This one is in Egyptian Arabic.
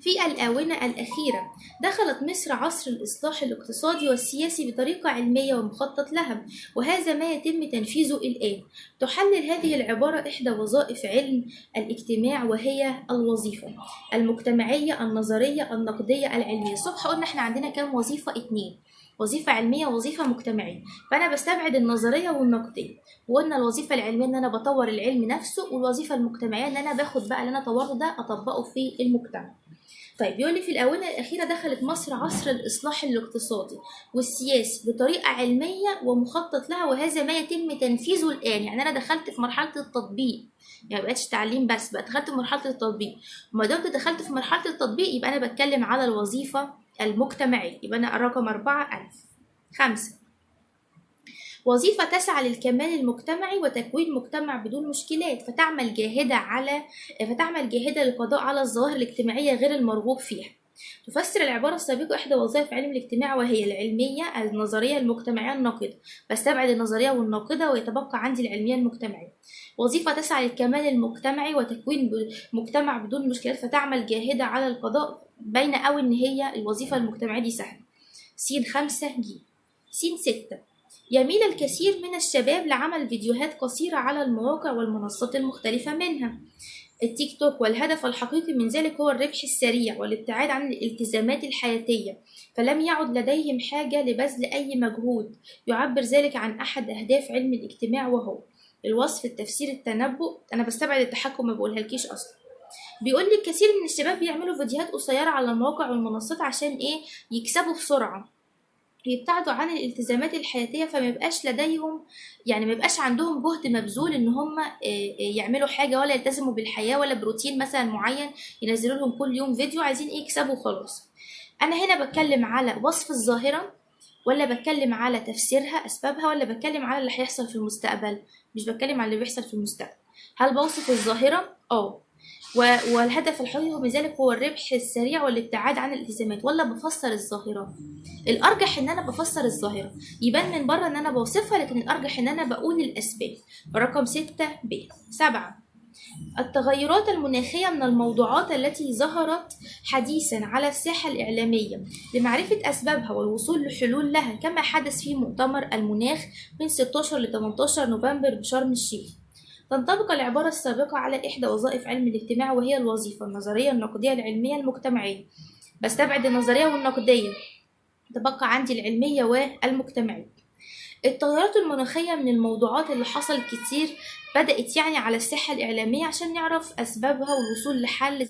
في الآونة الأخيرة دخلت مصر عصر الإصلاح الاقتصادي والسياسي بطريقة علمية ومخطط لها، وهذا ما يتم تنفيذه الآن. تحلل هذه العبارة إحدى وظائف علم الاجتماع، وهي الوظيفة المجتمعية النظرية النقدية العلمية. الصبح قلنا احنا عندنا كام وظيفة؟ 2، وظيفة علمية ووظيفة مجتمعية، فأنا بستبعد النظرية والنقدية، وقلنا الوظيفة العلمية إن أنا بطور العلم نفسه، والوظيفة المجتمعية إن أنا باخد بقى اللي أنا طورته ده أطبقه في المجتمع. طيب بيقول لي في الآونة الأخيرة دخلت مصر عصر الإصلاح الاقتصادي والسياسي بطريقة علمية ومخطط لها، وهذا ما يتم تنفيذه الآن. يعني أنا دخلت في مرحلة التطبيق، يعني ما بقتش تعليم بس، بقى دخلت في مرحلة التطبيق. وما دمت دخلت في مرحلة التطبيق يبقى أنا بتكلم على الوظيفة المجتمعية، يبقى أنا الرقم 4 ألف. 5، وظيفة تسعى للكمال المجتمعي وتكوين مجتمع بدون مشكلات، فتعمل جاهدة للقضاء على الظواهر الاجتماعية غير المرغوب فيها. تفسر العبارة السابقة إحدى وظائف علم الاجتماع، وهي العلمية النظرية المجتمعية الناقدة. بستبعد النظرية والناقدة ويتبقى عندي العلمية المجتمعية. وظيفة تسعى للكمال المجتمعي وتكوين مجتمع بدون مشكلات، فتعمل جاهدة على القضاء، باينة أوي إن هي الوظيفة المجتمعية دي سهلة. س 5 ج. س 6، يميل الكثير من الشباب لعمل فيديوهات قصيرة على المواقع والمنصات المختلفة منها التيك توك، والهدف الحقيقي من ذلك هو الربح السريع والابتعاد عن الالتزامات الحياتية، فلم يعد لديهم حاجة لبذل أي مجهود. يعبر ذلك عن أحد أهداف علم الاجتماع، وهو الوصف، التفسير، التنبؤ. أنا بستبعد التحكم، ما بقولها لكيش أصلا. بيقول لي الكثير من الشباب بيعملوا فيديوهات قصيرة على المواقع والمنصات عشان إيه؟ يكسبوا بسرعة، يبتعدوا عن الالتزامات الحياتية، فما يبقاش لديهم، يعني ما يبقاش عندهم جهد مبذول ان هم يعملوا حاجة ولا يلتزموا بالحياة ولا بروتين مثلا معين ينزلوا لهم كل يوم فيديو، عايزين ايه؟ يكسبوا خلاص. انا هنا بتكلم على وصف الظاهرة، ولا بتكلم على تفسيرها اسبابها، ولا بتكلم على اللي هيحصل في المستقبل؟ مش بتكلم على اللي بيحصل في المستقبل. هل بوصف الظاهرة؟ والهدف الحقيقي من ذلك هو الربح السريع والابتعاد عن الالتزامات، ولا بفسر الظاهرة؟ الأرجح إن أنا بفسر الظاهرة، يبان من بره إن أنا بوصفها، لكن الأرجح إن أنا بقول الأسباب. رقم 6 ب. 7، التغيرات المناخية من الموضوعات التي ظهرت حديثا على الساحة الإعلامية لمعرفة أسبابها والوصول لحلول لها، كما حدث في مؤتمر المناخ من 16 ل 18 نوفمبر بشرم الشيخ. تنطبق العبارة السابقة على إحدى وظائف علم الاجتماع، وهي الوظيفة النظرية النقدية العلمية المجتمعية. بستبعد النظرية والنقدية، تبقى عندي العلمية والمجتمعية. التغيرات المناخية من الموضوعات اللي حصل كتير، بدأت يعني على الساحة الإعلامية عشان نعرف أسبابها والوصول لحل.